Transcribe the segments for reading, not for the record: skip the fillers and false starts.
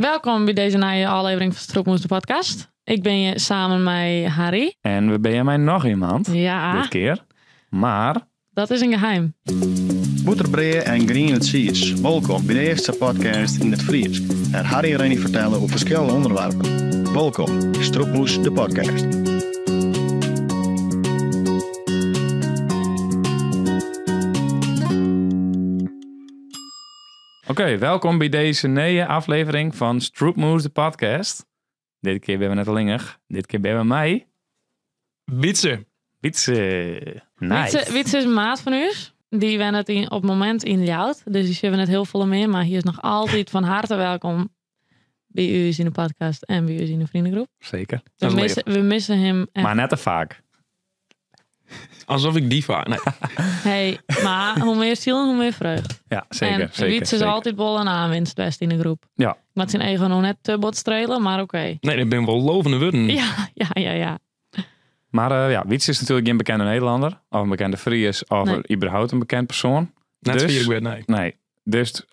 Welkom by dizze nije ôflevering fan Strûpmoes de podcast. Ik bin hjir samen mei Harry. En we binne mei noch iemand. Ja. Dit kear. Mar. Dat is in geheim. Bûterbrea en griene tsiis. Wolkom by de earste podcast yn it Frysk. Wêr Harry en Rennie fertelle oer ferskillende ûnderwerpen. Wolkom by Strûpmoes de podcast. Oké, welkom by dizze nije aflevering fan Strûpmoes de podcast. Dit kear binne we net allinnich. Dit kear binne we mei... Wietse. Wietse. Nice. Wietse, Wietse is in maat fan ús. Dy wennet yn, op it momint yn Ljouwert. Dus dy sjogge we net hiel folle mear. Mar hy is noch altyd fan herte welkom by ús yn de podcast en by ús yn de freongroep. Zeker. We is misse, we misse him echt. Maar net te vaak. Alsof ik die vaak. Nee. Hey, mar hoe mear sielen, hoe mear freugd. Ja, zeker. en zeker, Wietse is zeker. altyd wol in oanwinst west yn de groep. Ja. Moat syn ego noch net te bot strele, mar oké. Nee, dat binne wol lovende wurden. Ja, ja, ja, ja. Maar ja, Wietse is natuerlik gjin bekende Nederlanner. Of in bekende Fries. Of Nee. überhaupt in bekend persoan. Net Dus- vier ik weet, nee. Nee. Dus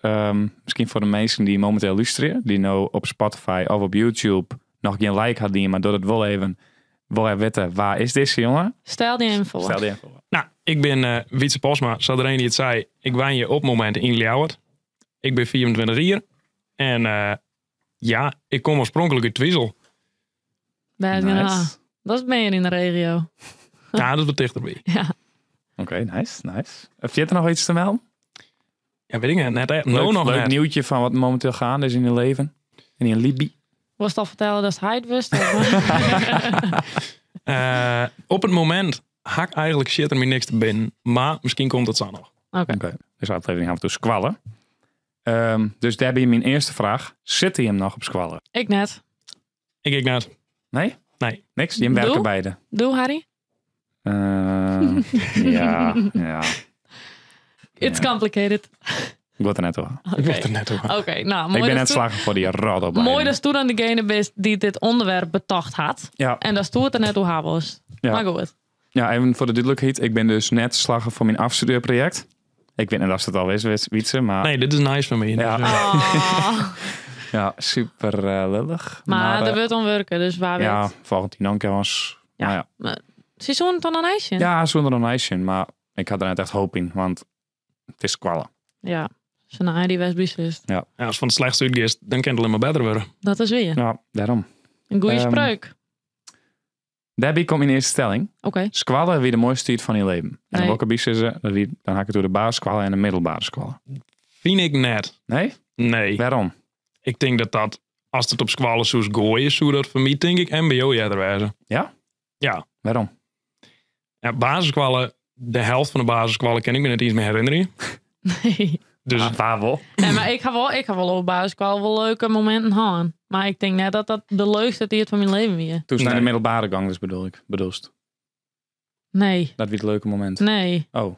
miskien foar de minsken dy't mominteel lústerje, dy't no op Spotify of op YouTube noch gjin like ha dien, mar doch it wol even, wol even witte, wa is dizze jonge? Stel dy even foar. Stel dy even foar. Nou, ik bin Wietse Postma, sa't Reni it sei. Ik wenje op it momint yn Ljouwert. Ik bin 24 jier. En ja, ik kom oarspronklik út Twizel. Bêst Nice. genôch. Dat is mear yn de regio. Ja, dat is wat tichterby. Ja. Oké, nice, nice. Heb je er nog iets te melden? Ja, weet ik net. Net, Leuk, no, nog leuk net. nieuwtje van wat momenteel gaande is in je leven. En in Libië. Was het al vertellen dat hij het wist? Of? Op it momint ha ik eigentlik shit er my niks te binnen. Mar miskien komt dat sa noch. Oké. Oké, dus aflevering gaan we toe skoalle. Dus dêr by myn earste fraach. Sit hy him noch op skoalle? Ik net. Ik ek net. Nee? Nee. Niks? Jim werke Doe? beide. Doe, Harry. Ja, ja. It's Ja. complicated. Ik word er net over. Ik word er net over. Oké, nou, mooi Ik ben dat net toen- slagen voor die rot op. Moai datsto dan degene bist dy't dit ûnderwerp betocht hat. Ja. En datsto it der net oer ha wolst. Ja. Mar goed. Ja, even foar de dúdlikheid. Ik bin dus net slagge foar myn ôfstudearprojekt. Ik wit net oft it al is, Wietse, mar... Nee, dit is nice foar my. Ja. Dus, Oh. Ja, super lullich. Maar Maar, der wurdt oan wurke, dus wa ja, wit. folgjend jier noch in kear was. Ja. Nou ja. Mar, se soene dan in ijsje? Ja, sûnder in ijsje, mar ik ha der net echt hoop yn, want it is skoalle. Ja, se dy west beslist. Ja. Ja, ast fan it slechtste útgiest, dan kin it allinne mar better wurde. Dat is wier. Ja, dêrom. In goede spreuk. Dêrby komt myn earste stelling. Oké. Skoalle wie de moaiste tiid fan dyn libben. En Nee. dan wol ik derby sizze, dat wie, dan ha ik it oer de basisskoalle en de middelbere skoalle. Fyn ik net. Nee? Nee. Wêrom? Ik tink dat dat, ast it op skoalle soest goaie, soe dat foar my tink ik MBO earder wêze. Ja? Ja. Wêrom? Ja, basisskoalle, de helte fan de basisskoalle kin ik my net iens mear herinnerje. Nee. Dus Ah, wa wol? Nee, mar ik ha wol, ik ha wol op basisskoalle wol leuke mominten hân. Mar ik tink net dat dat de leukste tiid fan myn libben wie. Doe'tst nei de Nee. middelbere gong, dus bedoel ik. Bedoelst. Nee. Dat wie it leuke momint. Nee. Oh.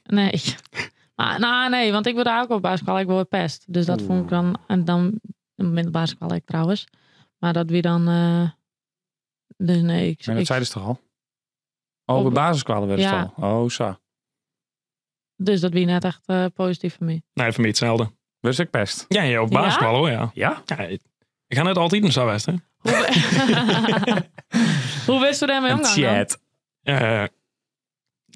Nee. Mar, nou, nee, want ik wurd ek op basisskoalle ek wol pest. Dus dat fûn ik dan, en dan, op middelbere skoalle ek trouwens. Mar dat wie dan, dus nee. Ik, Maar dat ik, zeiden ze toch al? Oh, op Op- de basisskoalle werd het Ja. al. Oh, sa. Dus dat wie net echt posityf foar my. Nee, foar my itselde. Wurdst ek pest? Ja, ja, op Ja? basisskoalle hoor, ja. Ja? Ja, ik ha net altyd sa west, hè. Hoe, Hoe wist dêrmei Een omgongen dan? chat.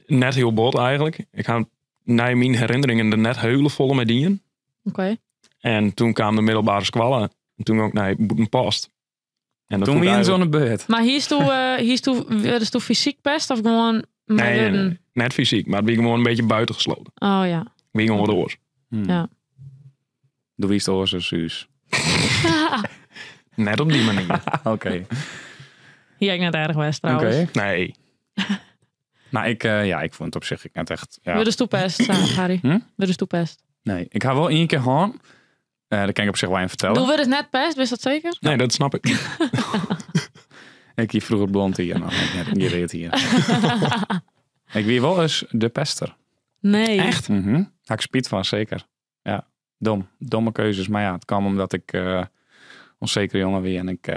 Net hiel bot eigentlik. Ik ha nei myn herinneringen der net hiele folle mei dien. Oké. En toen kaam de middelbere skoalle. En toen gie ik nei Bûtenpost. En dat Toen fûn ik wie se eigentlik- oan de beurt. Mar hiesto, hiesto, wurdst fysyk pest of gewoan mei Nee, nee, wurden? nee. Net fysyk, mar it wie gewoan in bytsje bûtengesloten. Oh ja. Wie gewoan wat oars. Ja. Do wiest oars as ús. Net op dy manier. Oké. Hie ik net erch west trouwens. Oké. Nee. Nou, ik, ja, ik fûn it op sich ek net echt. Ja. Wurdst pest, Harry? Wurdst pest? Nee, ik ha wol ien kear hân. Dêr kin ik op sich wol even fertelle. Do wurdst net pest, witst dat seker? Nee, dat snap ik. Ik hie froeger blond hier, no net gjin read hier. Ik wie wol ris de pester. Nee. Echt? Ha ik spyt fan, seker. Ja, dom. Domme keuzes. Mar ja, it kaam omdat ik ûnsekere jonge wie en ik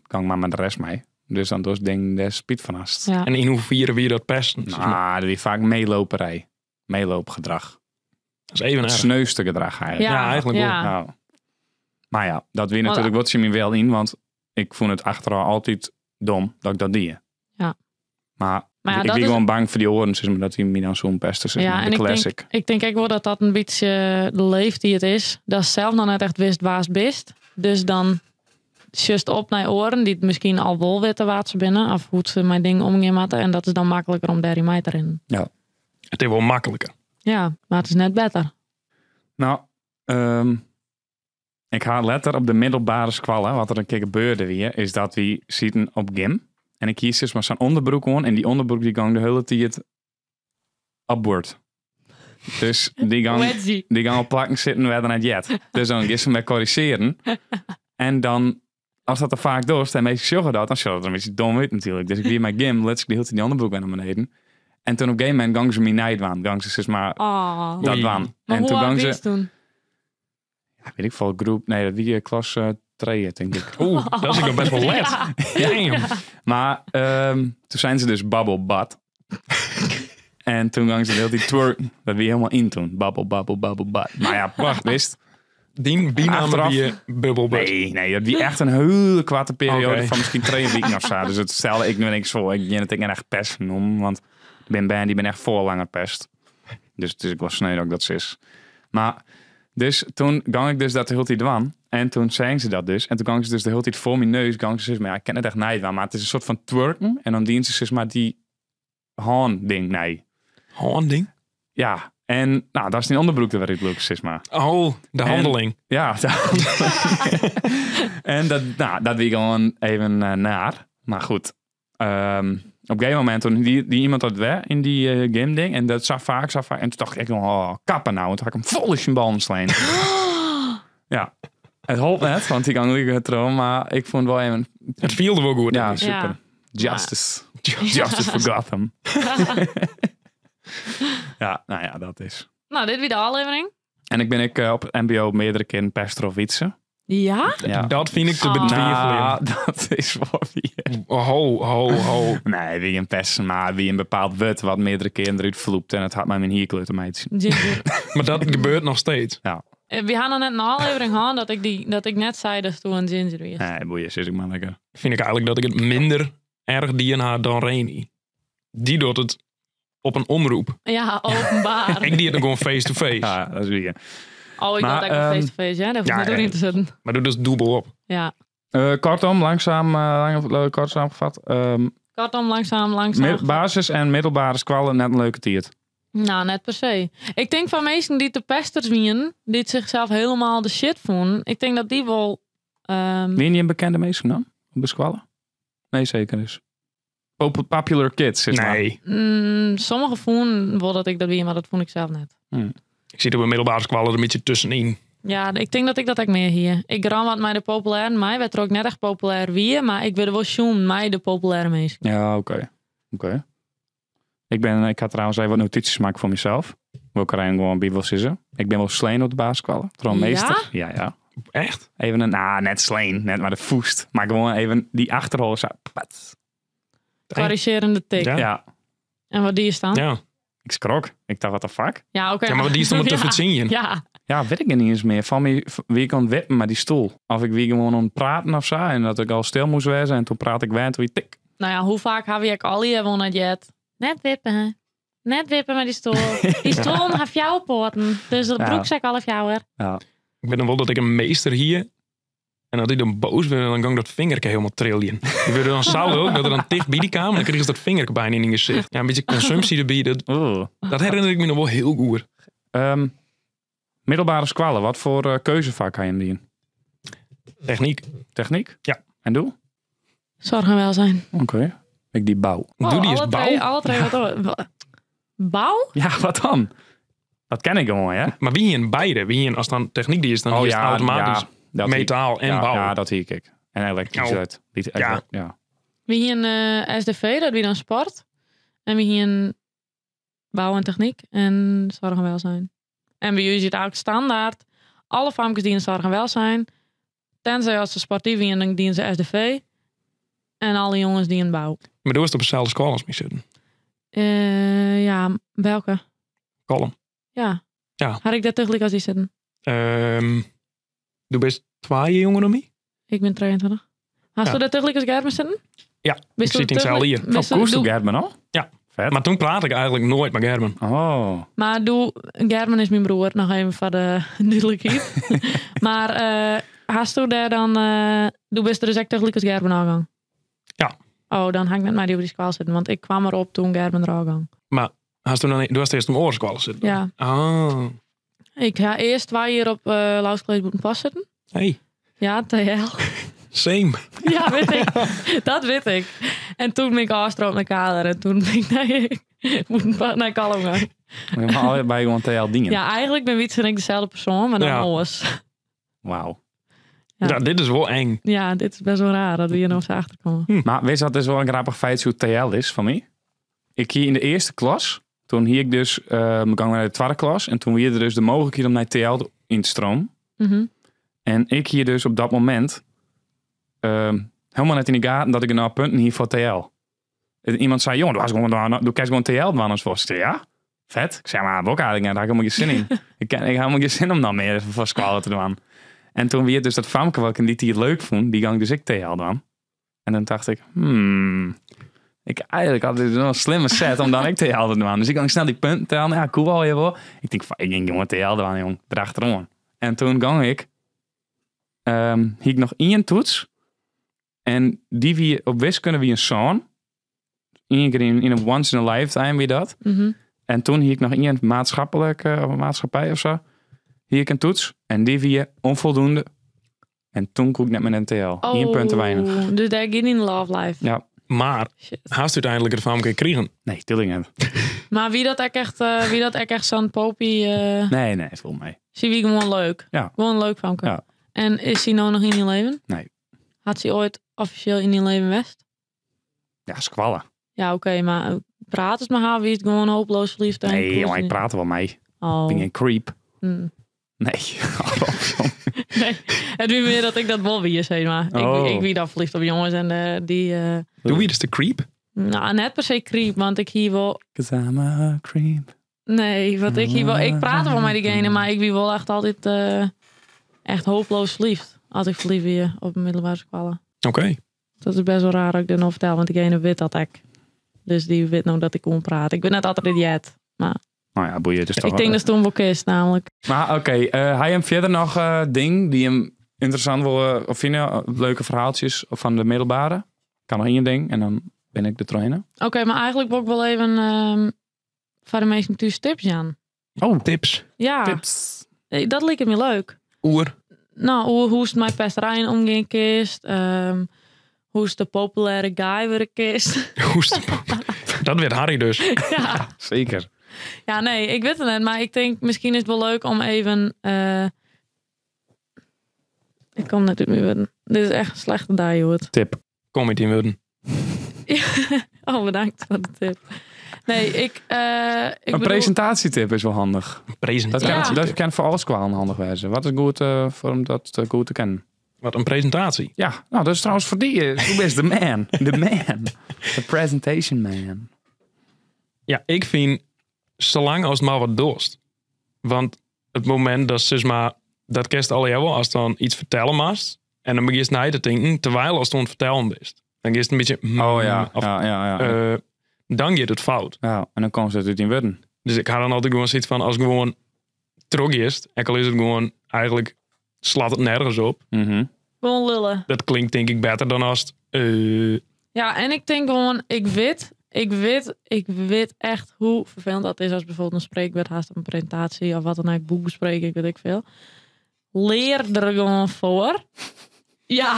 gie mar mei de rest mei. Dus dan dochst dingen dêr'tst spyt fan hast. Ja. En yn hoefier wie dat pesten? Nou, dat wie faak meeloperij. Meeloopgedrach. Dat is even Het erch. sneuste gedrach eigentlik. Ja, Ja, eigentlik wol. ja. Nou. Maar ja, dat wie natuurlijk wat ze me wel in, want ik vond het achteraf altijd dom dat ik dat deed. Ja. Maar, Maar ja, ik dat ben is- gewoon bang voor die oren, zeg maar, dat die me dan zo'n pesten. Zeg Ja, maar, en de ik denk, classic. ik denk ook wel dat dat een beetje de leef die het is. Dat ze zelf nog net echt wist waar ze bist. Dus dan just op naar oren die het misschien al wel weten waar ze binnen. Of hoe ze mijn ding omgaan moeten. En dat is dan makkelijker om daar in mij te rennen. Het is wel makkelijker. Ja, maar het is net beter. Nou, ik ga letter op de middelbare squallen. Wat er een keer gebeurde weer, is dat we zitten op gym. En ik kies dus maar zo'n onderbroek aan. En die onderbroek die gang de hele tijd upward. Dus die gang, Wedgie. die gang op plakken zitten werden het jet. Dus dan gisteren met corrigeren. En dan, als dat er vaak dorst en meestal zorgen dat, dan zullen het er een beetje dom uit natuurlijk. Dus ik weer mijn gym, let's ik de hele tijd die onderbroek weer naar beneden. En toen op een gegeven moment gang ze me niet waan. Gang ze dus maar Oh. dat Oei. waan. Maar En hoe toen oud gang ze, is toen? ja, weet ik veel, groep, nee, dat wie klas 2, denk ik. Oeh, dat is ik nog best wel let. Ja. Damn. Maar toen zijn ze dus babbel bad. en toen gang ze de hele tijd twerk. Dat wie helemaal in toen. Babbel, babbel, babbel, bad. Maar ja, wacht, wist. Die binamen Achteraf- die je bubbelbud. Nee, nee, dat wie echt een hele kwade periode Oké. van misschien 2 weken of zo. Dus het stelde ik nu niks voor. Ik ben het ik echt pest noem, want ik ben bij die ben echt voor langer pest. Dus het is ook wel sneu dat ik dat is. Maar dus toen gang ik dus dat de hele tijd dwan. En toen zei ze dat dus. En toen gang ze dus de hele tijd voor mijn neus. Gang ze dus, maar ja, ik ken het echt niet waar, maar het is een soort van twerken. En dan dient ze dus maar die haan ding nee. Handing. Ja, en nou, daar is die onderbroek er weer uit lukt, zeg maar. Oh, de handeling. Ja. en dat, nou, dat wie gewoon even naar. Maar goed. Op een gegeven moment toen die iemand had weg in die game ding. En dat zag vaak, zag vaak. En toen dacht ik, oh, kappen nou. En toen had ik hem vol in zijn bal slaan. Ja. Het holp net, want die kan niet trouwen. Maar ik vond het wel even... Het viel er wel goed. Ja, super. Ja. Justice. Justice for Gotham. Ja, nou ja, dat is. Nou, dit weer de aflevering. En ik ben ik op het mbo meerdere keren pester of fietsen. Ja? Ja. Dat vind ik te Oh. betwijfelen. Nou, dat is voor wie. Ho, ho, ho. Nee, wie een pesten, maar wie een bepaald wut wat meerdere keren eruit vloept. En het had mij mijn hierkleur te meiden. Ginger. Maar dat gebeurt nog steeds. We hadden net een aflevering gehad dat ik net zei dat toen een ginger is. Nee, boeien, zit ik maar lekker. Vind ik eigenlijk dat ik het minder erg DNA dan Reni. Die doet het op een omroep. Ja, openbaar. Ik die het dan gewoon face-to-face. Ja, dat is wie. Oh, ik Maar, had eigenlijk wel face-to-face, hè? Daar hoef ik ja, net ook ja. niet te zitten. Maar doe dus dubbel op. Ja. Kortom, langzaam, kort samengevat. Kortom, langzaam, langzaam. Basis en middelbare squallen, net een leuke tiert. Nou, net per se. Ik denk van mensen die te pesters wien, die het zichzelf helemaal de shit vonden. Ik denk dat die wel... Wie niet een bekende meester dan? Op de squallen? Nee, zeker is. Popular kids, zeg maar. Nee. Sommigen vonden wel dat ik dat wie, maar dat vond ik zelf net. Ik zit op een middelbare squallen er een beetje tussenin. Ja, ik denk dat ik dat ook meer hier. Ik ram wat mij de populair. Mij werd er ook net echt populair wie, maar ik werd wel zoen mij de populaire meest. Ja, oké. Oké. Ik had trouwens even wat notities maken voor mezelf. Wil ik er een gewoon bij wil zitten. Ik ben wel sleen op de basiskwallen. Trouwens, Ja? meester. Ja, ja. Echt? Even een, nou, net sleen. Net maar de voest. Maar gewoon even die achterhol. Zo, pat. Corrigerende tik. Ja. Ja, En wat die is dan? Ja, Ja. ik schrok. Ik dacht, what the fuck? oké. Ja, maar die is om het te Ja. verzinnen. Ja, Ja, weet ik niet eens meer. Van wie, wie kon wippen met die stoel. Of ik wie gewoon om praten of zo. En dat ik al stil moest wezen. En toen praat ik weer en toen weer tik. nou ja, hoe vaak heb ik al die hebben het jet? Net wippen. Net wippen met die stoel. Die stoel heeft jouw poorten. Dus dat Ja. broekzak al heeft jou er. Ja. Ik weet nog wel dat ik een meester hier. En dat hij dan boos werd en dan ging dat vingerke helemaal trillen. Die werd dan zo ook, dat er dan dicht bij die kamer, dan kreeg ze dat vingerke bijna in je gezicht. Ja, een beetje consumptie erbij, dat, Oeh. dat herinner ik me nog wel heel goed. Middelbare squallen. Wat voor keuzevak kan je hem dienen? Techniek. Techniek? Ja. En doe? Zorg en welzijn. Oké. Ik die bouw. Doe die eens alle bouw. Twee, alle twee wat Bouw? Ja, wat dan? Dat ken ik gewoon, hè? Maar wie in beide? Wie in, als dan techniek die is, dan is het automatisch Oh ja, dat metaal en ja, bouw. Ja, dat zie ik. En elektriciteit. Die, Ja. ja. We hier een SDV, dat wie dan sport. En we hier een bouw en techniek en zorg en welzijn. En bij jullie zit eigenlijk standaard. Alle famkes die in zorg en welzijn. Tenzij als ze sportief zijn, dan dienen ze SDV. En alle jongens die in bouw. Maar doe eens op dezelfde school als mij zitten. Ja, welke? Kalm. Ja. Ja. Had ik dat tegelijk als die zitten? Doe best Twa jier jonger dan my. Ik bin 23. Hast Ja. du dêr tagelyk as Gerben sitten? Ja, Bist ik sit yn itselde jier. Oh, koest doe- Gerben al? Ja. Vet. Maar toen praat ik eigenlijk nooit met Gerben. Oh. Maar doe, Gerben is mijn broer, nog even voor de duidelijkheid. maar eh hast du daar dan, eh doe bist er dus echt tegelijk als Gerben aangang? Ja. Oh, dan hang ik net maar die op die squal zitten, want ik kwam erop toen Gerben er al Maar hast du dan, du hast eerst om oorskoal zitten. Ja. Oh. Ik ga eerst twee hier op uh, Lauwskleed moeten pas zitten. Hey, Ja, TL. same. Ja, weet ik. Dat weet ik. En toen ben ik afstroom naar Kader en toen ben ik naar, moeten pas- naar Kalm gaan. We hebben allebei gewoon TL dingen. Ja, eigenlijk ben Wietse en ik dezelfde persoon, maar dan Ja. oors. Wauw. Ja. Ja. dit is wel eng. Ja, dit is best wel raar dat we hier nog eens achter komen. Maar weet je wat is wel een grappig feit hoe TL is van mij? Ik hier in de eerste klas, toen hier ik dus, ik ging naar de tweede klas en toen hier er dus de mogelijkheid om naar TL in te stroom. Mhm. En ik hier dus op dat moment helemaal net in de gaten dat ik nou punten hier voor TL. En iemand zei, jongen, du hast gewoon, du kannst gewoon TL doen als was. Ik zei, ja, vet. Ik zei, maar ook eigenlijk, daar heb ik helemaal geen zin in. Ik heb helemaal geen zin om dan meer voor squallen te doen. En toen weer dus dat famke wat ik in die tijd leuk vond, die ging dus ik TL doen. En dan dacht ik, ik eigenlijk had dit wel een slimme set om dan ik TL te doen. Dus ik ging snel die punten tellen. Ja, cool al je wel. Ik denk, van, ik ging jongen TL doen, jong. Erachterom. En toen ging ik, hier ik nog één toets. En die wie op wiskunde wie een zoon. Eén keer in een once in a lifetime wie dat. En toen hier ik nog één maatschappelijk of maatschappij of zo. Hier ik een toets. En die wie onvoldoende. En toen kon ik net mijn NTL. Eén punt te weinig. Dus daar ging in love life. Ja. Maar Shit. haast uiteindelijk het van gekregen. Nee, tuurlijk niet. Maar wie dat ook echt, wie dat ook echt zo'n popie, Nee, nee, volgens mij. zie wie gewoon leuk. Ja. Gewoon leuk van elkaar. Ja. En is hij nou nog in je leven? Nee. Had ze ooit officieel in je leven West? Ja, squallen. Ja, oké, maar praat eens maar haar, wie is het gewoon hopeloos verliefd? en Nee, koest jongen, ik niet. praat er wel mee. Oh. Ik ben geen creep. Nee. Nee, het wie meer dat ik dat wel wie is, zeg maar. Oh. Ik wie dan verliefd op jongens en die... Doe wie dus de creep? nou, net per se creep, want ik hier wel... Cause I'm a creep. Nee, want ik hier wel... Ik praat wel met diegene, maar ik wie wel echt altijd echt hopeloos verliefd. Als ik verliefd weer op een middelbare school. Oké. Dat is best wel raar dat ik dit nog vertel, want diegene weet dat ik. Dus die weet nou dat ik kon praten. Ik ben net altijd idioot. Maar Nou ja, boeien, het is toch ik denk dat het toen wel kist, namelijk. Maar oké, hij heeft verder nog ding die hem interessant wil of vinden, leuke verhaaltjes van de middelbare. Kan nog één ding en dan ben ik de trainer. Oké, maar eigenlijk wil ik wel even voor de meesten thuis tips aan. Oh, Tips. Ja, tips. Dat lijkt me leuk. Oer. Nou, hoe is het mijn pesterijen omgaan kist? Hoe is de populaire guy weer kist? Hoest. Dat werd Harry dus. ja. Zeker. Ja, nee, ik weet het net. Maar ik denk, misschien is het wel leuk om even... Ik kom net uit mijn woorden. Dit is echt een slechte dag, joh. Tip. Kom ik in woorden. Oh, bedankt voor de tip. Nee, ik... ik een bedoel- presentatietip is wel handig. Dat Presentatie. kan, Ja. dat kan voor alles kwalen handig wezen. Wat is goed voor om dat goed te kennen? Wat een presentatie. Ja, nou dat is trouwens voor die. Hoe is de man? De man. De presentation man. Ja, ik vind, zolang als het maar wat dorst. Want het moment dat ze maar, dat kerst alle jou wel, als dan iets vertellen mast. En dan begin je naar te denken, terwijl als het aan het vertellen bent. Dan is het een beetje, Oh ja, of, ja, ja, ja. dan gaat het fout. ja, en dan komt ze het uit in woorden. Dus ik had dan altijd gewoon zoiets van, als het gewoon trok is, ook al is het gewoon, eigenlijk slaat het nergens op. Gewoon lullen. Dat klinkt denk ik beter dan als het, Ja, en ik denk gewoon, ik weet echt hoe vervelend dat is als bijvoorbeeld een spreekbeurt haast op een presentatie of wat dan ook, boekbespreking, weet ik veel. Leer er gewoon voor. Ja,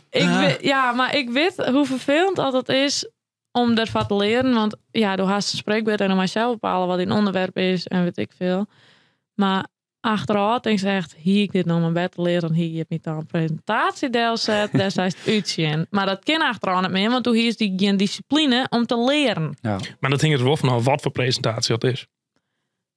ik weet, ja, maar ik weet hoe vervelend dat het is om ervan te leren. Want ja, door haast een spreekbeurt en dan maar zelf bepalen wat een onderwerp is en weet ik veel. Maar achteraf denk ze echt, hier ik dit nou mijn bed te leren, hier heb ik dan een presentatiedeel zet, daar zijn het uitzien. Maar dat kan achteraf niet meer, want toen hier is die geen discipline om te leren. Ja. maar dat hing er wel van af wat voor presentatie dat is.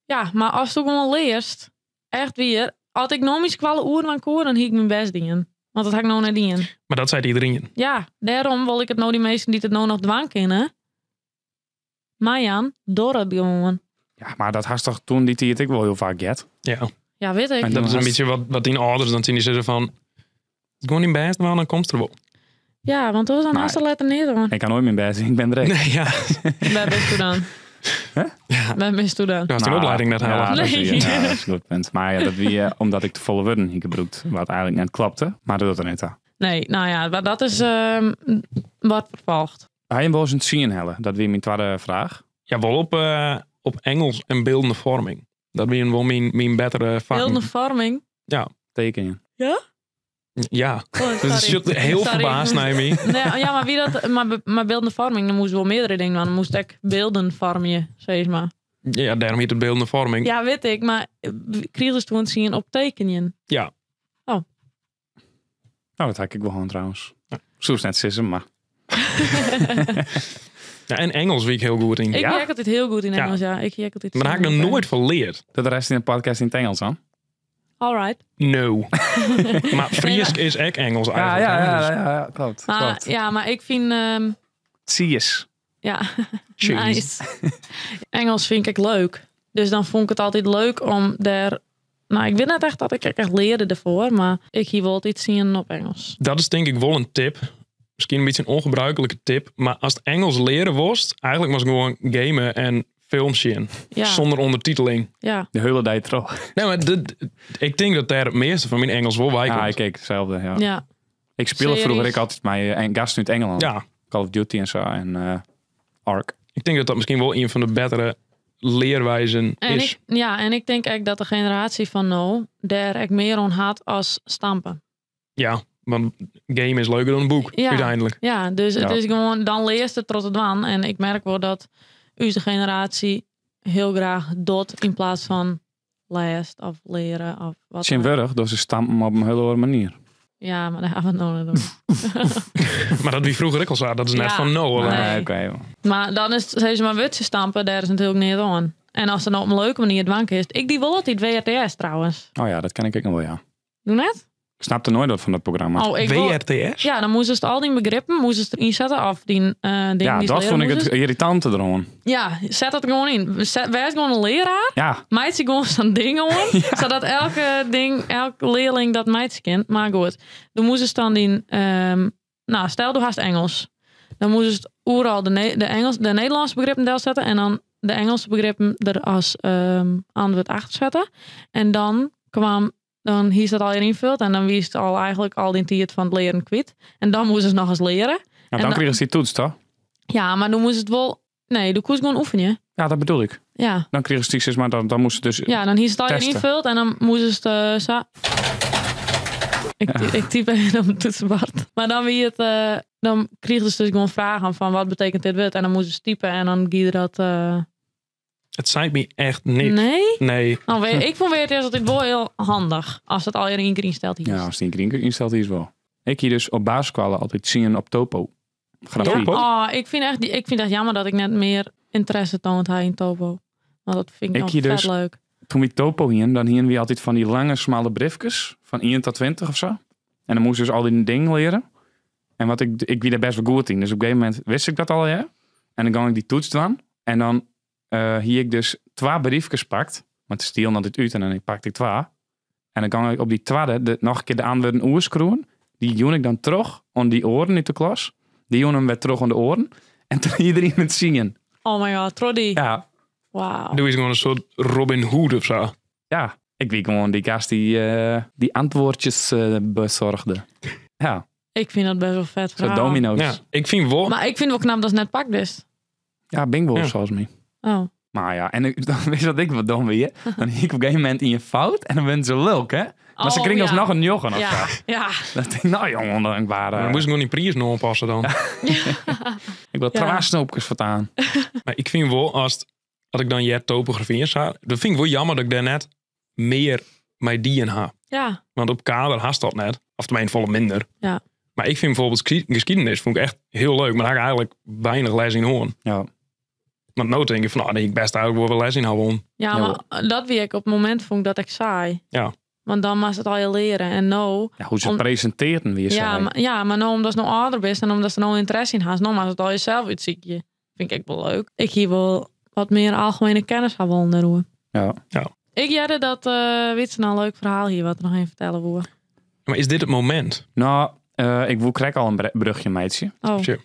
Ja, maar als du gewoon leerst, echt weer, als ik nog eens kwalle oren van koor, dan hier ik mijn best dingen. Want dat had ik nog niet in. Maar dat zei iedereen. Ja, daarom wil ik het nou die meesten die het nou nog dwang kennen. Maar Jan, door het gewoon. Ja, maar dat had toch toen die tijd ik wel heel vaak get. Ja. Ja, weet ik. En Dat is een haast- beetje wat die ouders dan zien. Die zeggen van, Gewoan dyn bêst dwaan, dan komst der wol. Ja, want oars dan Maar- hast der letter neat oan. Ik ha noait myn bêst, ik bin der ek. Nee, ja. Wêr bist dan? Ja. Wêr bist dan? Do hast dyn oplieding net Ja, helle. dat is, Nee. ja, dat is in goed punt. Mar ja, dat wie omdat ik te folle wurden hie brûkt, wat eigentlik net klopte. Mar dat docht der net ta. Nee, nou ja, mar dat is wat ferfolget. Ha jim wolris in tsien helle? Dat wie myn twadde fraach. Ja, wol op Engels en beeldende vorming. Dat wienen wol myn bettere fakken. Beeldende vorming. Tekenjen. Ja? Ja. Oh, Dat is sorry. heel Sorry. verbaasd naar me. Nee, ja, maar wie dat, maar beeldende vorming, dan moest wel meerdere dingen doen. Dan moest ik beelden vormen, zeg maar. Ja, daarom heet het beeldende vorming. Ja, weet ik, maar kreeg dus toen zien op tekenen. Ja. Oh. Nou, dat had ik wel gewoon trouwens. Soms net sissen, maar... Ja, en Engels wie ik heel goed in. Ik Ja? werk altijd heel goed in Ja. Engels, ja. Ik werk altijd Maar daar heb ik nog nooit van geleerd. Dat de rest in de podcast in het Engels dan? All right. No. Maar Fries is ook Engels eigenlijk. hè? Dus ja, klopt. Maar, klopt. ja, maar ik vind... Zie ja, Cheese. nice. Engels vind ik leuk. Dus dan vond ik het altijd leuk om daar... Nou, ik weet net echt dat ik echt leerde ervoor, maar ik hier wel iets zien op Engels. Dat is denk ik wel een tip. Misschien een beetje een ongebruikelijke tip. Maar als het Engels leren was, eigenlijk was ik gewoon gamen en films zien. Ja, Zonder ondertiteling. ja. De hele tijd terug. Nee, maar dit, ik denk dat daar het meeste van mijn Engels wel bij Ja, komt. ik keek hetzelfde. Ja. ja. Ik speelde Series. vroeger ik altijd met gasten uit Engeland. Ja, Call of Duty en zo. En Ark. ik denk dat dat misschien wel een van de betere leerwijzen En is. ik, ja, en ik denk eigenlijk dat de generatie van nou daar echt meer aan had als stampen. Ja, want game is leuker dan een boek, Ja. uiteindelijk. Ja, dus het Ja. is gewoon, dan leest het tot het wan. En ik merk wel dat onze generatie heel graag dot in plaats van leest of leren of wat. dan ook. Zinwurg, door ze stampen op een hele andere manier. Ja, maar daar gaan we het nog niet doen. Maar dat wie vroeger ik al zei, dat is net Ja. van no. alleen. Nee. Nee, oké. Maar dan is het, zeg maar, wutse stampen, daar is natuurlijk niet aan. En als het nou op een leuke manier dwank is. Ik die wil altijd WRTS trouwens. Oh ja, dat ken ik ook nog wel, ja. Doe net? Ik snapte nooit wat van dat programma. Oh, ik wil, WRTS? ja, dan moesten ze al die begrippen moesten ze erin zetten. Of die dingen ja, die ze dat leren vond ik het moesten. irritante erom. Ja, zet dat gewoon in. Zet, wees gewoon een leraar. Ja, Meid ze gewoon zo'n ding aan. Zodat elke ding, elke leerling dat meid kent. Maar goed, dan moesten ze dan die... nou, stel du hast Engels. Dan moesten ze overal de, Engels, de Nederlandse begrippen deel zetten. En dan de Engelse begrippen er als antwoord achter zetten. En dan kwam... Dan hier dat al invult en dan wist al eigenlijk al die tijd van het leren kwijt. En dan moesten ze nog eens leren. nou, dan dan- kregen ze die toets, toch? Ja, maar dan moest het wel... Nee, de koers gewoon oefenen. Ja, dat bedoel ik. Ja. Dan kregen ze die, zeg maar, dan moesten ze dus... Ja, dan hier het al Testen. invult en dan moesten ze het zo. Ik, ik typ even op het toetsenbord. Maar dan wie het, dan kregen ze dus gewoon vragen van wat betekent dit woord en dan moesten ze typen en dan gierde dat. Het zei me echt niks. Nee? Nee. Nou, ik vond weer het altijd wel heel handig als het al in green stelt hier. Ja, als die een green instelt, die is wel. Ik hier dus op basisschool altijd zien op topo. Grafiek. Topo? Oh, ik vind echt jammer dat ik net meer interesse toont hij in topo. Want dat vind ik, Ik nog hier vet dus- leuk. Toen we topo hien, dan hien we altijd van die lange, smalle briefjes. Van 1 tot 20 of zo. En dan moesten ze dus al die dingen leren. En wat ik wie daar best wel goed in. Dus op een gegeven moment wist ik dat al, ja. En dan ging ik die toets doen. En dan hier ik dus twee briefjes pakt. Want ze stielen altijd uit en dan pakte ik twee. En dan kan ik op die tweede nog een keer de antwoorden oerskroen. Die joen ik dan terug om die oren uit de klas. Die joen hem weer terug om de oren. En toen iedereen het zingen. Oh my god, Troddy. Ja, Wauw. Doe eens gewoon een soort Robin Hood of zo. Ja, ik weet gewoon die gast die antwoordjes bezorgde. Ja, Ik vind dat best wel vet zo verhaal. domino's. Ja, ik vind wel... Maar ik vind het wel knap dat ze net pakt dus. Ja, bingo Ja. zoals mij. Oh. Maar ja, en ik, dan weet je wat ik wat dom weer. Dan hier ik op een gegeven moment in je fout en dan ben ze lulk, hè? Maar ze Oh, kregen ja. alsnog een jochen of Ja, zo. ja. Dat denk ik, nou jongen, ondankbaar. Dan moest ik nog die prijs nog aanpassen dan. Ik wil Ja. trouwens voortaan. Maar ik vind wel, als ik dan jet topografie in zou, dat vind ik wel jammer dat ik daar net meer met die in ha. Ja, Want op kader haast dat net. Of tenminste, volle minder. Ja. Maar ik vind bijvoorbeeld geschiedenis vond ik echt heel leuk. Maar daar had ik eigenlijk weinig les in hoorn. Ja. Want nou denk ik van, nou, nee, ik best eigenlijk wel les in houden. ja, Ja, maar dat wie ik op het moment vond ik dat ik saai. Ja. Want dan was het al je leren. En nou, Ja, hoe ze Om- presenteerden weer ja, zei. maar, ja, maar nou omdat ze nou ouder bent en omdat ze nou interesse in haast, nou maar het al jezelf uitziekje. Vind ik wel leuk. Ik hier wel wat meer algemene kennis gaan willen roer. Ja. Ik jette dat, weet ze nou een leuk verhaal hier wat ik nog even vertellen wil. Maar is dit het moment? Nou, ik wil krek al een brugje meidje. Oh. Sure.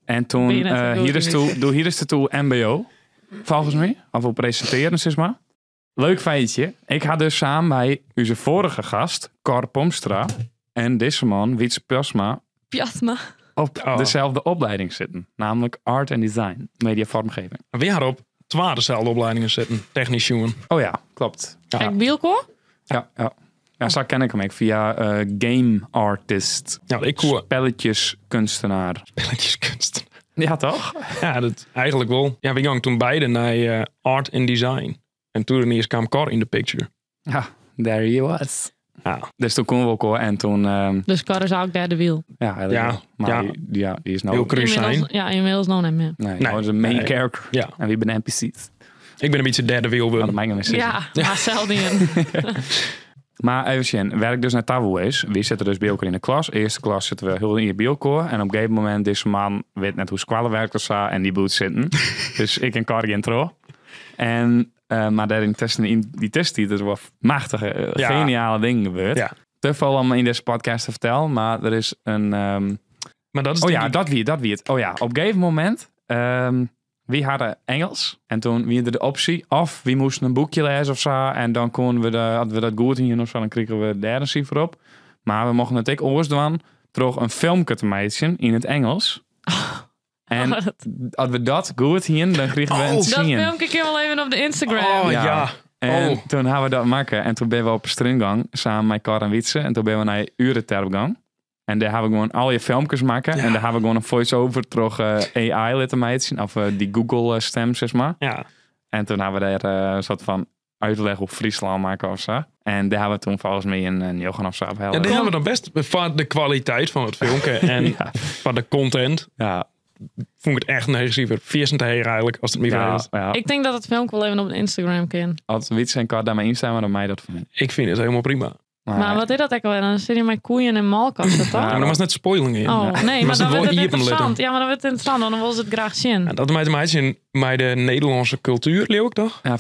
En toen, Ben je net zo goed hier is in toe, doe hier is de toe MBO. Volgens mij. Of we presenteren, zeg maar. Leuk feitje. Ik ga dus samen bij onze vorige gast, Cor Pomstra. En deze man, Wietse Plasma, Piasma. op Oh. dezelfde opleiding zitten. Namelijk Art and Design, media vormgeving. We hadden op twaalf dezelfde opleidingen zitten. Technisch jongen. Oh ja, klopt. Ja. Kijk, Bielko? Ja, ja. Ja, zo ken ik hem ook via game artist, Ja, ik koe spelletjeskunstenaar. spelletjeskunst. Ja, toch? Ja, dat eigenlijk wel. Ja, we gingen toen beide naar art and design. En toen ineens kwam Cor in de picture. Ja, there he was. Ja. Dus toen konden we ook hoor. En toen, Dus Cor is ook derde wiel. ja, eigenlijk Ja, wel. Maar ja. Die, ja, die is nou... Heel cru zijn. Inmiddels, ja, inmiddels nog niet meer. Nee, Nee. hij is een main Nee. character. Ja. En wie ben NPC's. Ik ben een beetje derde wiel Maar dat worden. maakt niet meer Ja, maar zelden. Maar even zien, waar ik dus naar Taboe is, wie zitten dus bij elkaar in de klas. Eerste klas zitten we heel in je bielkoor. En op een gegeven moment deze man weet net hoe squallen werkt of zo en die boet zitten. Dus ik en Carrie intro. En, maar daarin testen in die test die er wel machtige, Ja. geniale dingen gebeurd. Ja. Te veel om in deze podcast te vertellen, maar er is een... Maar dat is Oh denk ja, ik- dat wie het. Oh ja, op een gegeven moment, wie hadden Engels. En toen wie hadden de optie, of wie moesten een boekje lezen of zo. En dan konden we de, hadden we dat goed in of zo, dan kregen we daar een cijfer op. Maar we mochten het ook oors doen door een filmpje te maken in het Engels. En Oh, dat, als we dat goed hier, dan kregen we Oh. een dat zien. filmpje ik wel even op de Instagram. Oh Ja. ja. En Oh. toen hebben we dat maken. En toen ben we op stringgang samen met Cor en Wietse. En toen ben we naar Ureterpgang. En daar hebben we gewoon al je filmpjes maken. Ja. En daar hebben we gewoon een voice-over terug AI laten maken. Of die Google stem, zeg maar. Ja. En toen hebben we daar een soort van uitleg op Friesland maken of zo. En daar hebben we toen volgens mij een Johan of zo op Ja, die hebben we dan best van de kwaliteit van het filmpje en Ja. van de content. Ja, Vond ik het echt een cijfer. Viersen te heen eigenlijk, als het me ja, vraagt. ja. Ik denk dat het filmpje wel even op de Instagram kan. Als Wietse en Cor daarmee instaan, maar dan mij dat van mij. Ik vind het helemaal prima. Maar wat is dat ook alweer? Dan zit je met koeien en malkasten, toch? Ja. Ja, maar dan was net spoiling in. Oh, nee, maar Maar ze dan wil wordt het iepen interessant. litten. Ja, maar dan wordt het interessant, want dan wil ze het graag zien. Ja, dat maakt mij in mij de Nederlandse cultuur, leeuw ik toch? Ja,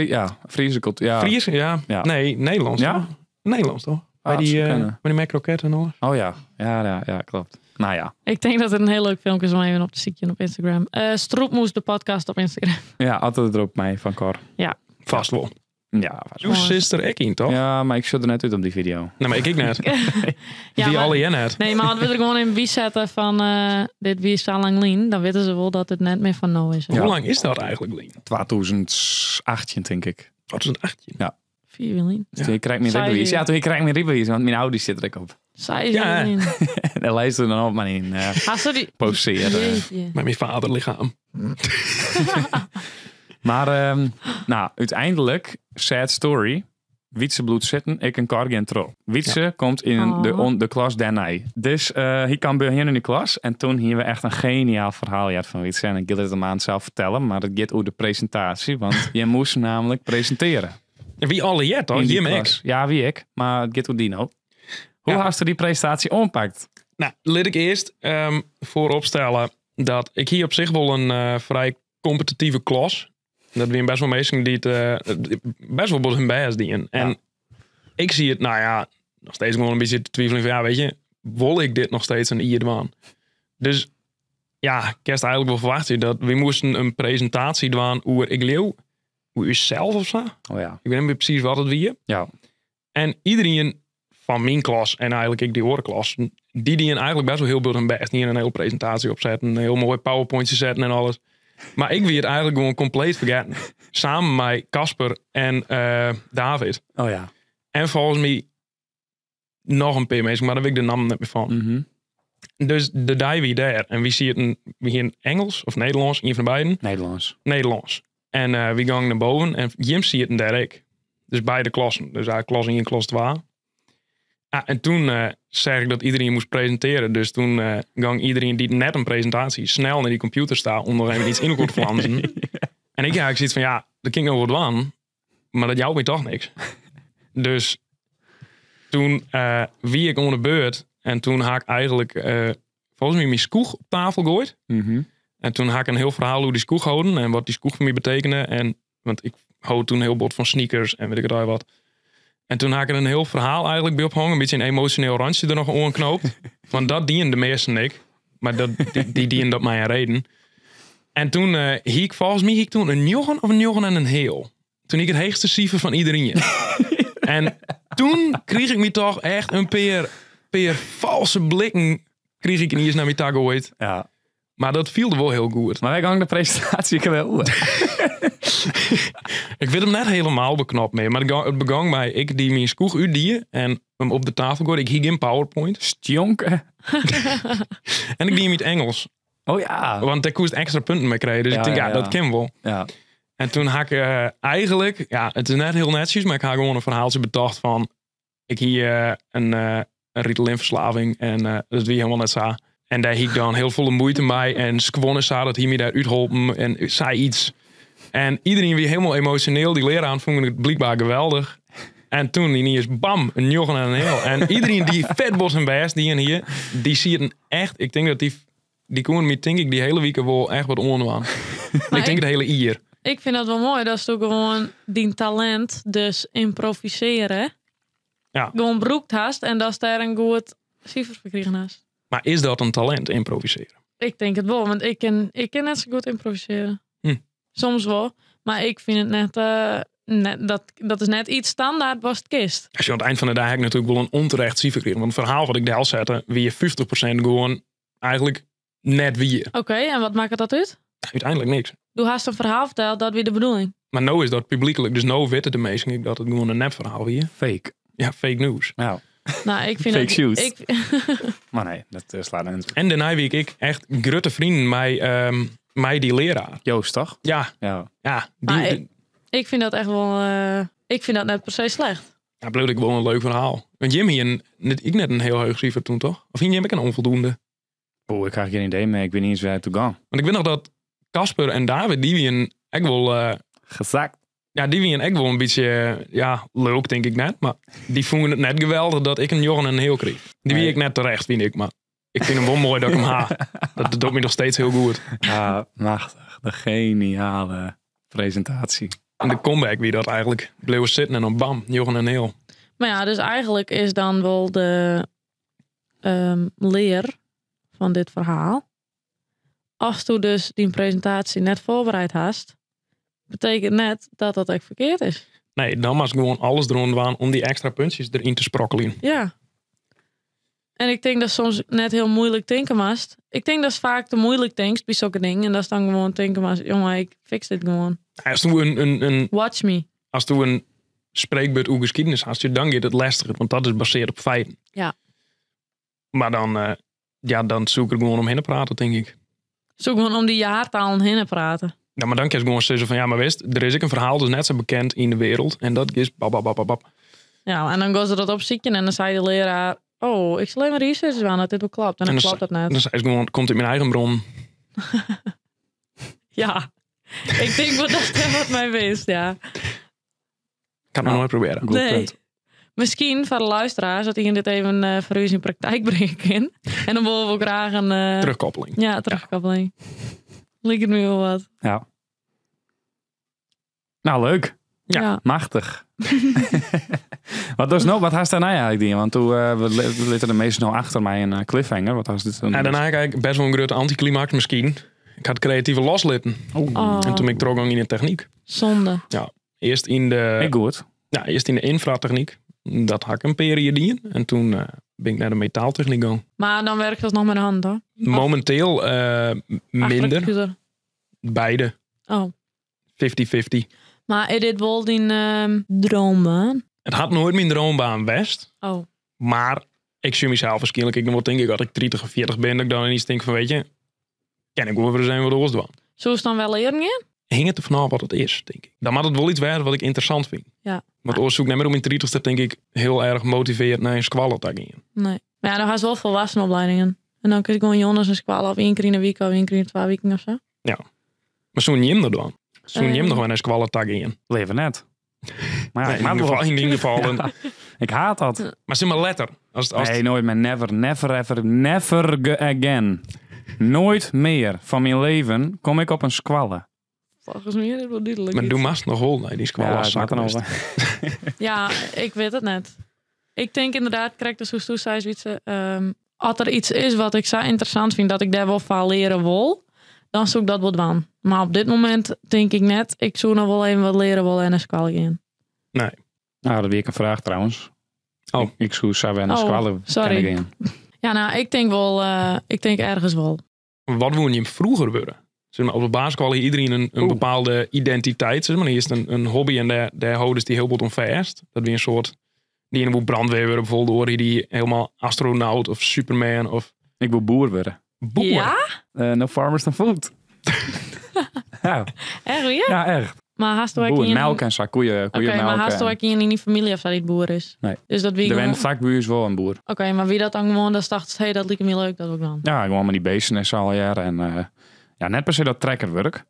ja, Friese cultuur. Ja. Fries? Ja. Ja. Nee, Nederlands Ja? toch? Nederlands toch? Bij Ah, die, dat zou kunnen. bij die McRocket en alles. Oh ja. Ja, ja, ja, klopt. Nou ja. Ik denk dat het een heel leuk filmpje is om even op te zien op Instagram. Stroepmoes, de podcast op Instagram. Ja, altijd erop mij van Cor. Vast wel. Ja, vast wel. Uw sister ik in, toch? Ja, maar ik zat er net uit op die video. Nee, maar ik ik net. Ja, Die maar- alle jij net. Nee, maar als we er gewoon in wie zetten van dit wie is zo lang lien, dan weten ze wel dat het net meer van no is. hè. Ja. Hoe lang is dat eigenlijk, Lien? 2018, denk ik. 2018. 4 uur lien. Dus toen krijg ik mijn Zij- rijbewijs. Ja, toen krijg ik mijn rijbewijs, want mijn Audi zit er ook op. Zij is Ja. lien. En daar luisterde dan op maar in Ah, sorry. poseren. Jeetje. Met mijn vaderlichaam. Maar nou, uiteindelijk, sad story. Wietse bloed zitten, ik en Cargi en Tro. Wietse komt in de, Oh. on, de klas daarna. Dus hij kwam bij hen in de klas. En toen hier we echt een geniaal verhaal gehad van Wietse. En ik wil het hem aan zelf vertellen, maar het gaat over de presentatie. Want je moest namelijk presenteren. En wie alle jij toch? in die Jim ik. klas. Ja, wie ik. Maar het gaat over Dino. Hoe Ja. hast du die presentatie ompakt? Nou, laat ik eerst vooropstellen dat ik hier op zich wel een vrij competitieve klas. Dat we best wel mensen die het best wel hun best dienen. En Ja. ik zie het, nou ja, nog steeds gewoon een beetje te twijfelen van, ja, weet je, wil ik dit nog steeds een ier Dus ja, ik heb eigenlijk wel verwachten dat we moesten een presentatie doen over ik leeuw, over uzelf of zo. Oh ja. Ik weet niet meer precies wat het wie. Ja. En iedereen van mijn klas en eigenlijk ik die horenklas, die die eigenlijk best wel heel veel hun best. Niet een hele presentatie opzetten, een heel mooi powerpointje zetten en alles. Maar ik werd het eigenlijk gewoon compleet vergeten. Samen met Casper en David. Oh ja. En volgens mij nog een paar mensen, maar daar weet ik de naam net meer van. Mhm. Dus de dag wie daar. En wie zie het een, wie in Engels of Nederlands, een van de beiden. Nederlands. Nederlands. En we gingen naar boven en Jim ziet het en daar ik. Dus beide klassen. Dus eigenlijk klas 1 en klas 2. Ah, en toen zei ik dat iedereen moest presenteren. Dus toen ging iedereen die net een presentatie snel naar die computer staan om nog even iets in elkaar te flansen. En ik ja, ik zit van ja, dat ging nog wat aan, maar dat jouwt me toch niks. Dus toen wie ik onder de beurt en toen had ik eigenlijk volgens mij mijn skoeg op tafel gegooid. Mhm. En toen had ik een heel verhaal hoe die skoeg houden en wat die skoeg voor mij betekende. En, want ik hou toen heel bot van sneakers en weet ik het al wat. En toen had ik er een heel verhaal eigenlijk bij ophangen. Een beetje een emotioneel randje er nog oanknoopt. Want dat dienen de meesten ik. Maar dat, die, die dienen dat mij een reden. En toen hie ik volgens mij hie ik toen een 9 of een 9 en een heel. Toen ik het hoogste cijfer van iedereen. En toen kreeg ik me toch echt een peer valse blikken kreeg ik niet eens naar mijn tak ooit. Ja. Maar dat viel wel heel goed. Maar wij gaan de presentatie wel. Ik weet hem net helemaal beknopt mee. Maar het begon bij ik die mijn skoeg uitdie en hem op de tafel gooide. Ik hie geen PowerPoint. Stjonken. En ik die hem in het Engels. Oh ja. Want daar koest extra punten mee krijgen. Dus Ja, ik denk, ja, ja, ja. dat kan wel. Ja. En toen had ik eigenlijk, ja, het is net heel netjes, maar ik had gewoon een verhaaltje bedacht van, ik hier een Ritalin-verslaving en dat wie helemaal net zo. En daar hiek ik dan heel veel moeite mee en squonnen zei dat hij me daar uitholpen en zei iets. En iedereen weer helemaal emotioneel, die leraar vond het blijkbaar geweldig. En toen ineens, bam, een 9 en een heel. En iedereen die vet was en best, die en hier, die ziet een echt, ik denk dat die kon me denk ik die hele week wel echt wat onwaan. Ik denk de hele ier. Ik vind dat wel mooi. Dat is toch gewoon die talent, dus improviseren. Ja. Gewoon broekt haast en dat is daar een goed cijfer voor kregen haast. Maar is dat een talent, improviseren? Ik denk het wel, want ik kan net zo goed improviseren. Soms wel, maar ik vind het net dat is net iets standaard was het kist. Als je aan het eind van de dag heb ik natuurlijk wel een onterecht cijfer kreeg. Want het verhaal wat ik daar zette, wie je 50% gewoon eigenlijk net wie. Oké, en wat maakt dat uit? Uiteindelijk niks. Doe haast een verhaal verteld, dat wie de bedoeling. Maar nou is dat publiekelijk, dus nou weten de meesten ik dat het gewoon een nepverhaal hier. Fake. Ja, fake news. Ja. Nou, ik vind Fake dat, shoes. Ik, Maar nee, dat slaat een. En daarna wie ik echt grote vrienden mij die leraar. Joost, toch? Ja, Ja. ja. Die, Maar ik vind dat echt wel. Ik vind dat net per se slecht. Ja, bleef ik wel een leuk verhaal. Want Jim hier, ik net een heel hoog cijfer toen, toch? Of ging Jim ook een onvoldoende? Oeh, ik krijg geen idee meer. Ik weet niet eens waar het toe gaat. Want ik weet nog dat Casper en David, die wien echt wel... Gezakt. Ja, die wien echt wel een beetje, ja, leuk denk ik net. Maar die vonden het net geweldig dat ik een Johan en een heel kreeg. Die wie ik net terecht, vind ik. Maar ik vind hem wel mooi dat ik hem ha. Dat doet me nog steeds heel goed. Ja, machtig. De geniale presentatie. En de comeback wie dat eigenlijk. Bleef zitten en dan bam, Johan en heel. Maar ja, dus eigenlijk is dan wel de leer van dit verhaal. Als du dus die presentatie net voorbereid hast, betekent net dat dat echt verkeerd is. Nee, dan was gewoon alles erom waan om die extra puntjes erin te sprokkelen. Ja. En ik denk dat soms net heel moeilijk denken mast. Ik denk dat is vaak te moeilijk denkt bij zulke dingen. En dat is dan gewoon denken maar, jongen, ik fix dit gewoon. Als du een Watch me. Als du een spreekbeurt over geschiedenis hast, dan gaat het lastiger, want dat is gebaseerd op feiten. Ja. Maar dan, ja, dan zoek ik er gewoon omheen te praten, denk ik. Zoek gewoon om die jaartalen heen te praten. Ja, maar dan kun je gewoon zeggen van, ja, maar wist, er is ook een verhaal dus net zo bekend in de wereld. En dat is bababababab. Ja, en dan gaan ze dat opzieken en dan zei de leraar, oh, ik zal even research doen dat dit wel klopt. En dan klopt dat net. Dan zei ze gewoon, komt uit mijn eigen bron. Ja, ik denk wel dat dat wat mij wist, ja. Ik kan het nog nooit proberen. Goed Nee. punt. Misschien voor de luisteraars dat iemand dit even voor u in praktijk brengen kan. En dan willen we graag een... Terugkoppeling. Ja, terugkoppeling. Lijkt het nu wel wat. Ja. Nou, leuk. Ja. Machtig. Wat dus nou, wat haast daarna eigenlijk die? Want toen we litten de meesten nou achter mij een cliffhanger. Wat was dit dan? Ja, daarna kijk ik best wel een grote anticlimax misschien. Ik had creatieve loslitten. Oh, En toen ben ik trok in de techniek. zonde. Ja, eerst in de, Ik goed. ja, eerst in de infratechniek. Dat had ik een periode in. En toen ben ik naar de metaaltechniek gegaan. Maar dan werkt dat nog met de hand, hoor. Momenteel Achter de minder. computer. Beide. Oh. 50-50. Maar is dit wel die droombaan? Het had nooit mijn droombaan best. Oh. Maar ik zie mezelf waarschijnlijk. Ik nog wel denk ik dat ik 30 of 40 ben. Dat ik dan ineens denk van weet je. Ken ik wel zijn wat er was doen. Zo is het dan wel leren gaan? Hing het er vanaf wat het is, denk ik. Dan moet het wel iets werden wat ik interessant vind. Ja. Want oorzoek naar meer om in 30ste denk ik heel erg motiveerd naar een squallen te gaan. Nee. Maar ja, dan gaan ze wel volwassenenopleidingen. En dan kun je gewoon Jonas en squallen of 1 keer in de week of 1 keer in de 2 weken of zo. Ja. Maar zo'n Jim er dan. Zo'n Jim nog wel naar squallen te gaan. Leven net. Maar ja, Nee, ik, maak in ieder wel. geval, in ieder geval. een- Ik haat dat. Maar zeg maar letter. Als Nee, nooit meer. Never, never, ever, never again. Nooit meer van mijn leven kom ik op een squallen. Volgens mij is het wel duidelijk. Maar doe maar nog wel naar die squal Ja, als het maakt dan zakken al. Ja, ik weet het net. Ik denk inderdaad, krijg de zoals zei, zoiets, als er iets is wat ik zo interessant vind, dat ik daar wel van leren wil, dan zoek ik dat wel aan. Maar op dit moment denk ik net, ik zoek nog wel even wat leren wil en een squal gaan. Nee. Nou, dat wie ik een vraag trouwens. Oh. Ik zoek zou naar Oh, squallen sorry. kennen gaan. Ja, nou, ik denk wel, ik denk ergens wel. Wat wil je vroeger worden? Zeg maar, op de basisschool had iedereen een Oeh. bepaalde identiteit. Zeg maar. Eerst een hobby en daar houden ze die heel wat om vast. Dat wie een soort... Die ene wil brandweer worden bijvoorbeeld, hoor die helemaal astronaut of Superman of Ik wil boer worden. boer. Ja? No farmers, no food. ja, Echt weer? ja, echt. Maar haast ook Boer, in melk en zo, koeien, Oké, koeien maar haast melk. ook in in die familie of dat niet boer is. Nee. Dus dat wie De gewoon... wen vlakbuur is wel een boer. Oké, maar wie dat dan gewoon, dat dacht, hey, dat lijkt me leuk, dat ook dan. Ja, gewoon met die beesten en zo al jaren. En ja, net per se dat trekkerwerk.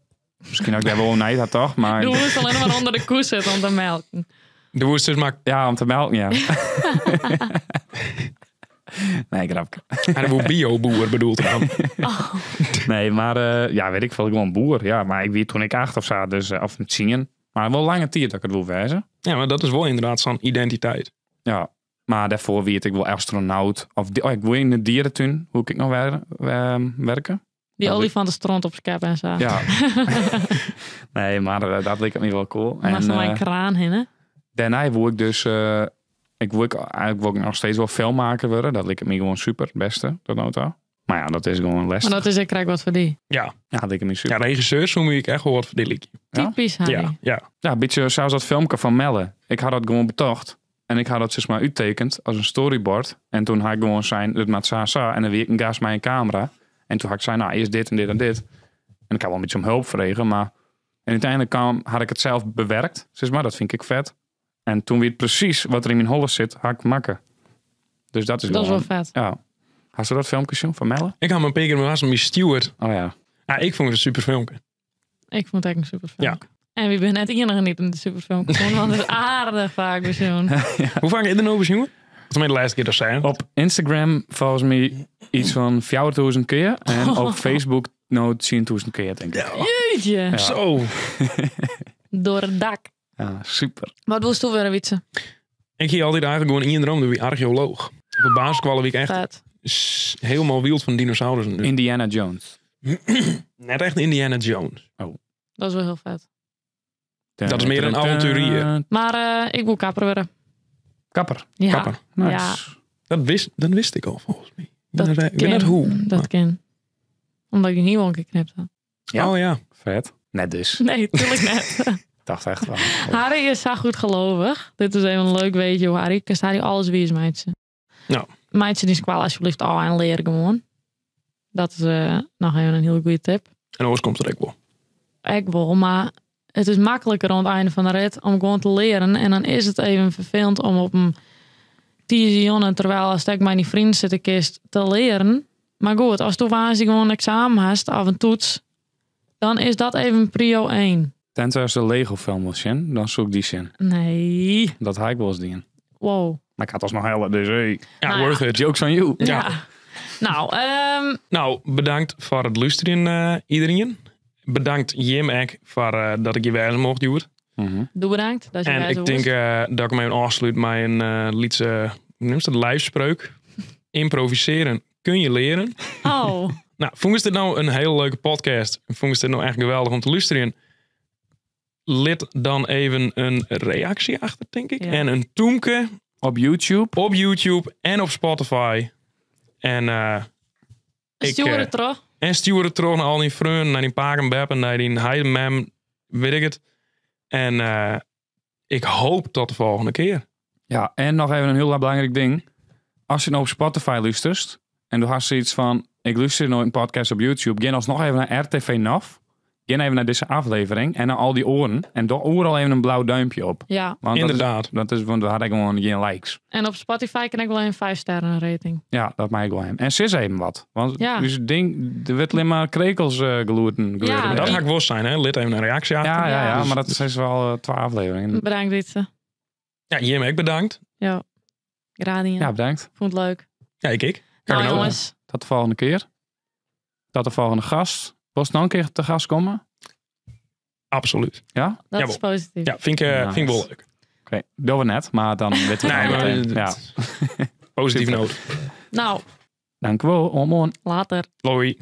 Misschien ook daar wel een had toch, maar Doe eens alleen maar onder de koe zitten om te melken. De woest dus maar ja, om te melken, ja. nee, grapje. hij wil bio-boer bedoeld dan. Oh. Nee, maar ja, weet ik veel, gewoon boer. Ja, maar ik weet toen ik 8 of zo, dus, of 10. Maar wel lange tijd dat ik het wil wijzen. Ja, maar dat is wel inderdaad zo'n identiteit. Ja, maar daarvoor weet ik wel astronaut. Of oh, ik wil in de dierentuin, hoe ik nog werken. Die Dat olifantenstront op zijn kap en zo. Ja. nee, maar dat leek me wel cool. Maar En ze mijn kraan heen, hè? daarna wil ik dus... ik wil ik, eigenlijk wil ik nog steeds wel filmmaker worden. Dat lijkt me gewoon super, het beste, dat auto. Maar ja, dat is gewoon lastig. Maar dat is ik krijg wat voor die. Ja, Ja, dat lijkt me super. ja regisseurs noem ik echt wel wat voor die liedje. Ja? Typisch Harry. Ja, ja. Ja, een beetje zoals dat filmpje van Melle. Ik had dat gewoon betocht. En ik had dat zeg maar uittekend als een storyboard. En toen had ik gewoon zijn, het maat sa sa. En dan wie ik een gas mijn camera. En toen had ik zei, nou eerst dit en dit en dit. En ik had wel een beetje om hulp vregen, maar... En uiteindelijk kwam, had ik het zelf bewerkt, zeg maar. Dat vind ik vet. En toen weet precies wat er in mijn holle zit, had ik makken. Dus dat is Dat is wel gewoon... vet. Ja. Had ze dat filmpje zien van Melle? Ik had mijn peker met mijn steward. Oh ja. Ja, ik vond het een super filmpje. Ik vond het echt een super film. Ja. En wie ben net enige niet een super film gevonden, want het is aardig vaak bezoen. Hoe vaak is er nou bezien? Dat is de laatste keer dat zijn. Op Instagram volgens mij iets van 4000 keer. En op Facebook nou 10.000 keer, denk ik. Jeetje. Ja. Zo. Door het dak. Ja, super. Wat wil je weer, Wietse? Ik hier altijd eigenlijk gewoon één droom, dat wie archeoloog. Op de basisschool wie ik echt Vet. helemaal wild van dinosaurussen. nu. Indiana Jones. Net echt Indiana Jones. Dat is wel heel vet. Dat is meer een avonturier. Maar ik wil kapper worden. Kapper. Ja. Kapper. Nice. Ja. Dat wist ik al volgens mij. Ik Dat weet net- ik weet net hoe. Dat ken. Omdat ik niet wel een keer geknipt had. Ja. Oh ja. Vet. Net dus. Nee, tuurlijk net. Ik dacht echt wel. Harry is zo goed gelovig. Dit is even een leuk weetje, hoe Harry. Ik Harry alles wie is, meidje. Ja. Meidje die squal alsjeblieft al en leren gewoon. Dat is nog even een heel goede tip. En oors komt er ook wel. Ik wel, maar het is makkelijker aan het einde van de rit om gewoon te leren. En dan is het even vervelend om op een tien terwijl als ik met die vrienden zit de kist te leren. Maar goed, als toen waanzinnig gewoon een examen hast of een toets, dan is dat even prio 1. Tenzij als de Lego film wil zien, dan zoek ik die zin. Nee. Dat haak ik wel eens die in. Wow. Maar ik had alsnog hele, dus hey. Ja, Nou ja. worth it. Jokes on you. Ja. Nou, Nou, bedankt voor het luisteren iedereen. Bedankt Jim ek voor dat ik je wijzen mocht, Joert. Doe bedankt. Dat je En bij ik zo denk was. dat ik hem even afsluit met een liedse, hoe noemt dat, lijfspreuk. Improviseren kun je leren. Oh, Nou, vond je dit nou een hele leuke podcast? Vond je dit nou echt geweldig om te luisteren? Lid dan even een reactie achter, denk ik. Ja. En een toemke Op YouTube. op YouTube en op Spotify. En, ik, stuur het terug. en stuur het terug naar al die vrienden, naar die pakenbeppen, naar die heidemem, weet ik het. En ik hoop tot de volgende keer. Ja, en nog even een heel belangrijk ding. Als je nou op Spotify luistert en du hast zoiets van, ik luister nooit een podcast op YouTube, ga alsnog even naar RTV NAF. Ga even naar deze aflevering en naar al die oren. En doe overal even een blauw duimpje op. Ja. Want Inderdaad. Dat is, want we hadden gewoon geen likes. En op Spotify kan ik wel een 5 sterren rating. Ja, dat maak ik wel hem. En sis even wat. Want Ja. dus het ding, er werd alleen maar krekels geloerden. Ja. Maar dat ga ik wel zijn, hè? Lid even een reactie achter. ja, ja, ja, Ja. maar dat is wel 12 afleveringen. Bedankt, Wietse. Ja, Jim, ik bedankt. Ja. Gradien. Ja, bedankt. Vond het leuk. Ja, ik. Ik. Nou, genoten. jongens. Tot de volgende keer. Tot de volgende gast. Was het nog een keer te gast komen? Absoluut. Ja? Dat Jawel. is positief. Ja, vind ik, Nice. vind ik wel leuk. Oké, doen we net, maar dan weten we Nee, het al maar meteen. Ja. Positief Super. noot. Nou, Dank u wel, oor moarn. later. Loei.